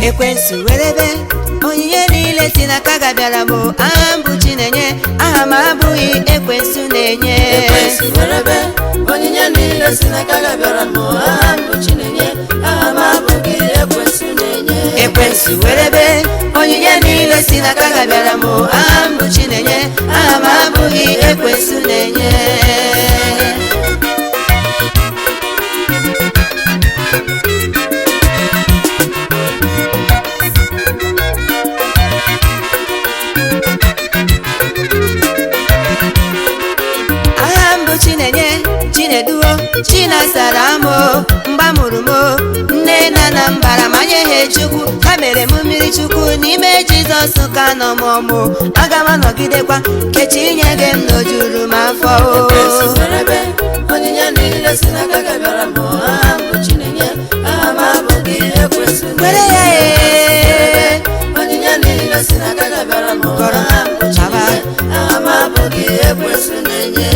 Ekwensu werebe onyinye niile si n'aka gị bịara m, aha m bụ Chinenye, aha m abụghị ekwensu na-enye. Ekwensu werebe onyinye niile si n'aka gị bịara m, aha m bụ Chinenye, aha m abụghị ekwensu na-enye. Ekwensu werebe onyinye niile si n'aka gị bịara m, aha m bụ Chinenye, aha m abụghị ekwensu na-enye. Aha m bụ Chinenye, Chineduo, Chinasara m, mgba mụrụ m, nne na nna m bara ma nye ha Chukwu, ha mere m mmiri Chukwu n'ime Jizọs ka nọ m ọmụ, aga m anọgidekwa kechi nye gị m n'ojuru m afọ. Ekwensu werebe onyinye niile si n'aka gị bịara m, aha m bụ Chinenye, aha m abụghị ekwensu Were na-enye. ya ee. Onyinye niile si n'aka gị bịara m, Kọrọ, aha m bụ baba. Chinenye, aha m abụghị ekwensu na-enye.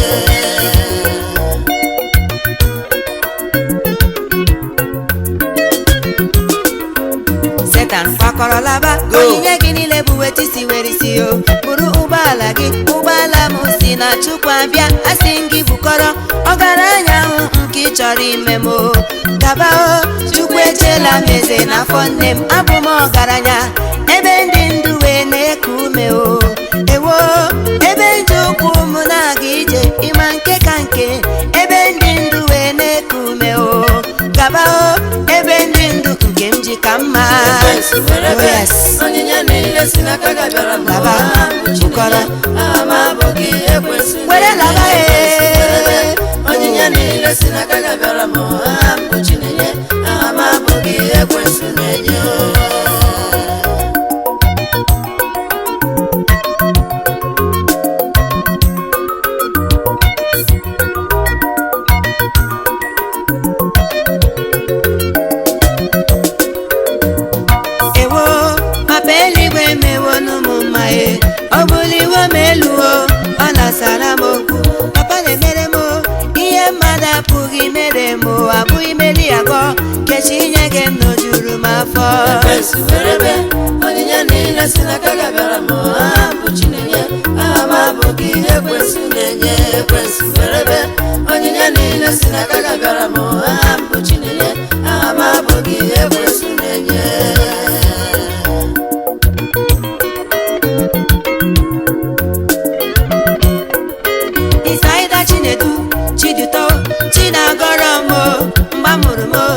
Setan kwakọrọlaba onyinye gị niile bụ weta isi were isi o, bụrụ ụgbọala gị, ụgbọala m si na Chukwu abịa, asị m gị bukọrọ ọgaranya ahụ nke ị chọrọ ime m o, gaba o, Chukwu echela m eze n'afọ nne m, abụ m ọgaranya ebe ndị ndụ wee na-eku ume o, ewo ebe ndị ụkwụ m na-aga ije ịma nke ka nke, ebe ndị ndụ wee na-eku ume o, gaba o, ebe ndị ndụ nke m ji ka mma. Ekwensu werebe Oh, yes. onyinye niile si n'aka gị bịara m, Laba, aha m bụ bukọrọ. Chinenye, aha m abụghị ekwensu Were na-enye. laba, Ekwensu ee. werebe onyinye niile si n'aka gị bịara m, aha m bụ Chinenye, aha m abụghị ekwensu na-enye. Ewo papa eluigwe mewo n'ụmụ mma e, ọ bụliwo m elu o, ọ na-asara m okwu, papa na-emere m o, ihe mmadụ apụghị mere m o, abụghị meri agọ kechi nye gị m n'ojuru m afọ. Ekwensu werebe onyinye niile si n'aka gị bịara m, aha m bụ Chinenye, aha m abụghị ekwensu na-enye. Ekwensu werebe onyinye niile si n'aka gị bịara m, aha m bụ Chinenye, aha m abụghị ekwensu na-enye. Isaida Chinedu, Chidiuto, Chinagọrọ m o, mgba mụrụ m o,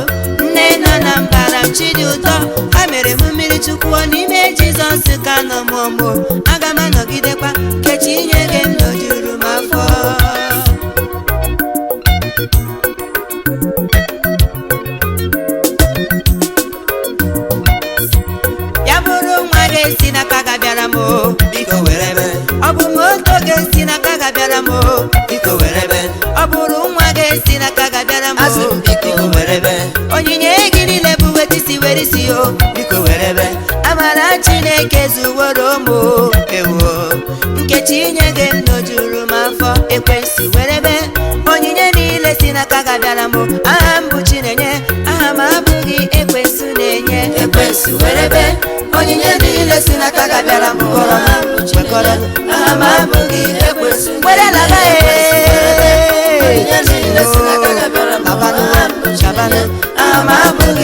nne na nna m bara m Chidiụtọ, ha mere m mmiri Chukwu n'ime Jizọs ka nọ m ọmụ, aga m anọgidekwa kechi nye gị m n'ojuru m afọ. Ya bụrụ nwa ga-esi n'aka ga bịara m o, Biko werebe, ọ bụ moto ga-esi n'aka ga bịara m o, biko werebe, ọ bụrụ nwa ga-esi n'aka ga bịara m Asị o. m biko biko werebe, Onyinye gị niile bụ weta isi were isi o, biko werebe, amara Chineke zuworo m o, ewo nkechi nye gị m n'ojuru m afọ. Ekwensu werebe onyinye niile si n'aka ga bịara m o, aha m bụ Chinenye, aha m abụghị ekwensu na-enye. Ekwensu werebe onyinye niile si n'aka gị bịara m, aha m bụ Chinenye, aha m abụghị ekwensu Were na-enye. laba Ekwensu werebe ee. onyinye niile si n'aka gị bịara m, Labanụ, aha m bụ labanụ. Chinenye, aha m abụghị